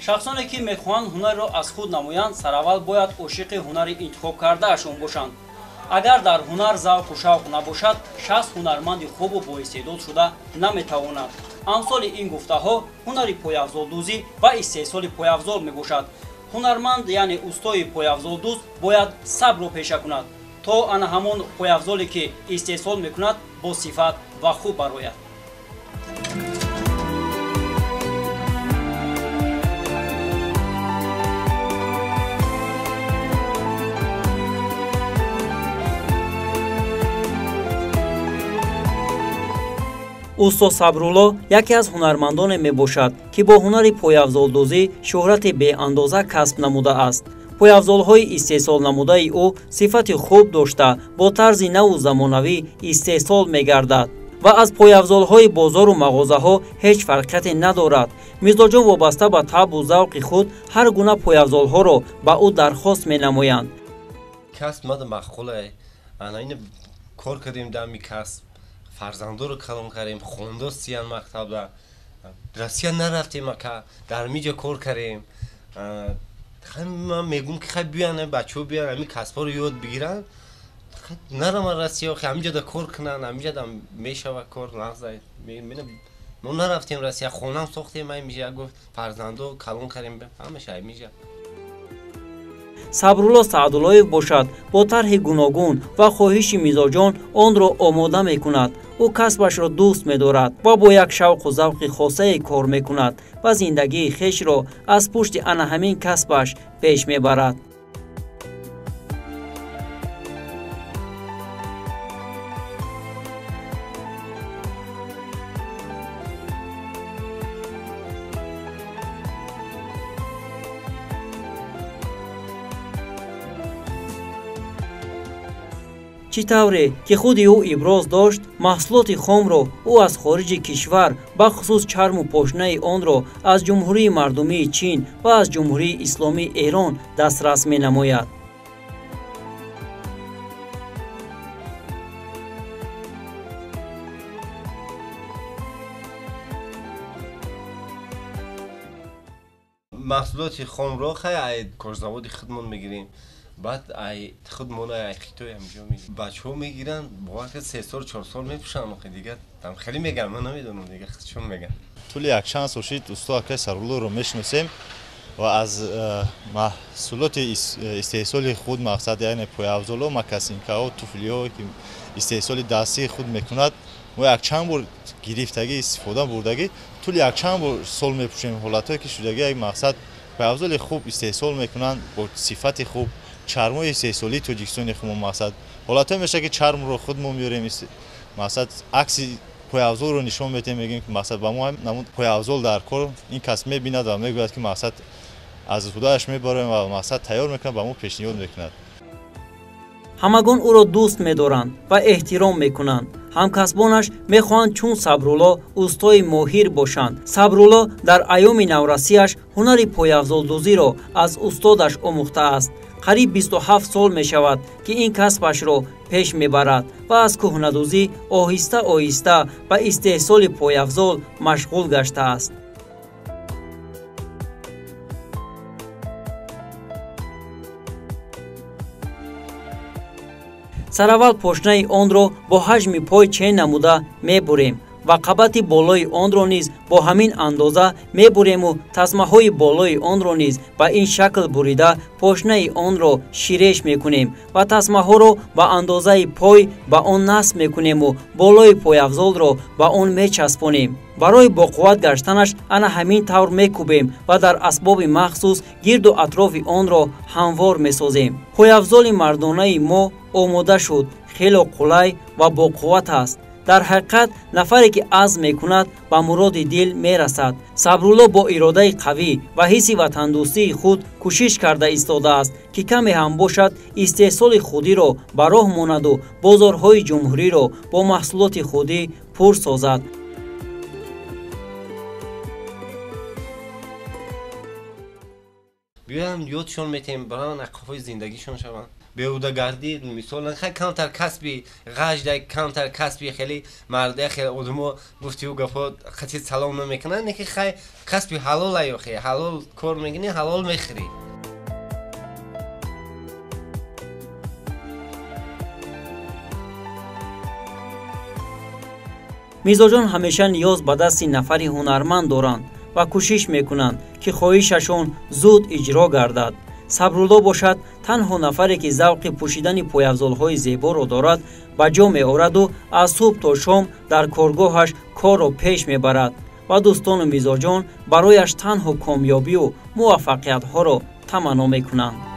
Шахсоне ки мехоҳанд ҳунарро аз худ намоянд, сараввал бояд ошиқи ҳунари интихоб кардаашон бошанд. Агар дар ҳунар завқу шавқ набошад, шахс ҳунарманди хубу боистеъдод шуда наметавонад. Амсоли ин гуфтаҳо ҳунари пойафзолдӯзӣ ва истеҳсоли пойафзол мебошад. Ҳунарманд, яъне устои пойафзолдӯз, бояд сабрро пеша кунад, то ана ҳамон пойафзоле ки истеҳсол мекунад бо сифат ва хуб барояд. Усто Сабрулло яке аз ҳунармандоне мебошад, ки бо ҳунари пойафзолдӯзӣ шӯҳрати беандоза касб намудааст. Пойафзолҳои истеҳсолнамудаи ӯ сифати хуб дошта, бо тарзи наву замонавӣ истеҳсол мегардад ва аз пойафзолҳои бозору мағозаҳо ҳеҷ фарқияте надорад. Мизоҷон вобаста ба табъу завқи худ ҳар гуна пойафзолҳоро ба ӯ дархост менамоянд. Касб мада маъқуле. Ана ина кор кардем дами касб. Фарзандоро калон кардем, хондостиян мактабда. Россия нарафтем ака, дар миҷа кор кардем. Ман мегӯм ки хай биёян, бачаҳо биёян, ҳамин касбҳоро ёд бигиранд. Нараванд Россия, ҳаминҷода кор кунанд, ҳаминҷода мешава кор нағз. Мо нарафтем Россия, хонам сохтем ҳаминҷа, гуфт фарзандо калон кардем, ҳамаша ҳаминҷа. Сабрулло Саъдуллоев бошад, бо тарҳи гуногун ва хоҳиши мизоҷон онро омода мекунад. Ӯ касбашро дӯст медорад ва бо як шавқу завқи хосае кор мекунад ва зиндагии хешро аз пушти ана ҳамин касбаш пеш мебарад. Чӣ тавре ки худи ӯ иброз дошт, маҳсулоти хомро ӯ аз хориҷи кишвар, бахусус чарму пошнаи онро аз Ҷумҳурии Мардумии Чин ва аз Ҷумҳурии Исломии Эрон дастрас менамояд. Маҳсулоти хомро хай ай корзаводи худмон мегирем, баъд ай худмон ай Хитой ҳамҷо мегирем. Бачаҳо мегиранд, бовар кунед, 3 сол 4 сол мепӯшанд, охи дигар там хеле меган, ман намедонам дигар чун меган. Тӯли якчанд сол шид усто акай Сабруллоро мешиносем ва аз маҳсулоти истеҳсоли худ, мақсад яъне пойафзолҳо, макасинкаҳо, туфлиҳо ки истеҳсоли дастии худ мекунад, мо якчанд бор гирифтагӣ истифода бурдагӣ, тӯли якчанд бор сол мепӯшем. Ҳолатҳое ки шудагӣ як мақсад пойафзоли хуб истеҳсол мекунанд бо сифати хуб, чармҳои истеҳсолии Тоҷикистони худмо мақсад. Ҳолатҳое мешавад ки чармро худ мо меорем, мақсад акси пойафзолро нишон медиҳем, мегӯем ки мақсад ба мо намуд пойафзол дар кор, ин кас мебинад ва мегӯяд ки мақсад аз худааш мебарем ва мақсад тайёр мекунад, ба мо пешниҳод мекунад. Ҳамагон ӯро дӯст медоранд ва эҳтиром мекунанд. Ҳамкасбонаш мехоҳанд чун Сабрулло устои моҳир бошанд. Сабрулло дар айёми наврасиаш ҳунари пойафзолдӯзиро аз устодаш омӯхтааст. Қариб 27 сол мешавад, ки ин касбашро пеш мебарад ва аз кӯҳнадӯзӣ оҳиста оҳиста ба истеҳсоли пойафзол машғул гаштааст. Сараввал пошнаи онро бо ҳаҷми пой чен намуда мебурем ва қабати болои онро низ бо ҳамин андоза мебурему тасмаҳои болои онро низ ба ин шакл бурида пошнаи онро ширеш мекунем ва тасмаҳоро ба андозаи пой ба он насб мекунему болои пойафзолро ба он мечаспонем. Барои боқувват гаштанаш ана ҳамин тавр мекӯбем ва дар асбоби махсус гирду атрофи онро ҳамвор месозем. Пойафзоли мардонаи мо омода шуд, хело қулай ва боқувват аст. Дар ҳақиқат нафаре ки азм мекунад ба муроди дил мерасад. Сабрулло бо иродаи қавӣ ва ҳисси ватандӯстии худ кӯшиш карда истодааст, ки каме ҳам бошад истеҳсоли худиро ба роҳ монаду бозорҳои ҷумҳуриро бо маҳсулоти худӣ пур созад. Биёям ёдшон метем, баран аққофои зиндагишон шаванд. Беҳудагардӣ мисол хай камтар касби ғажда, камтар касби хеле марда, хеле одамо гуфтиу гапо қати салом намекунанд, не ки хай касби ҳалол аю, хе ҳалол кор мекунӣ, ҳалол мехӯрӣ. Мизоҷон ҳамеша ниёз ба дасти нафари ҳунарманд доранд ва кӯшиш мекунанд, ки хоҳишашон зуд иҷро гардад. Сабрулло бошад, танҳо нафаре, ки завқи пӯшидани пойафзолҳои зеборо дорад, ба ҷо меораду аз субҳ то шом дар коргоҳаш корро пеш мебарад ва дӯстону мизоҷон барояш танҳо комёбию муваффақиятҳоро таманно мекунанд.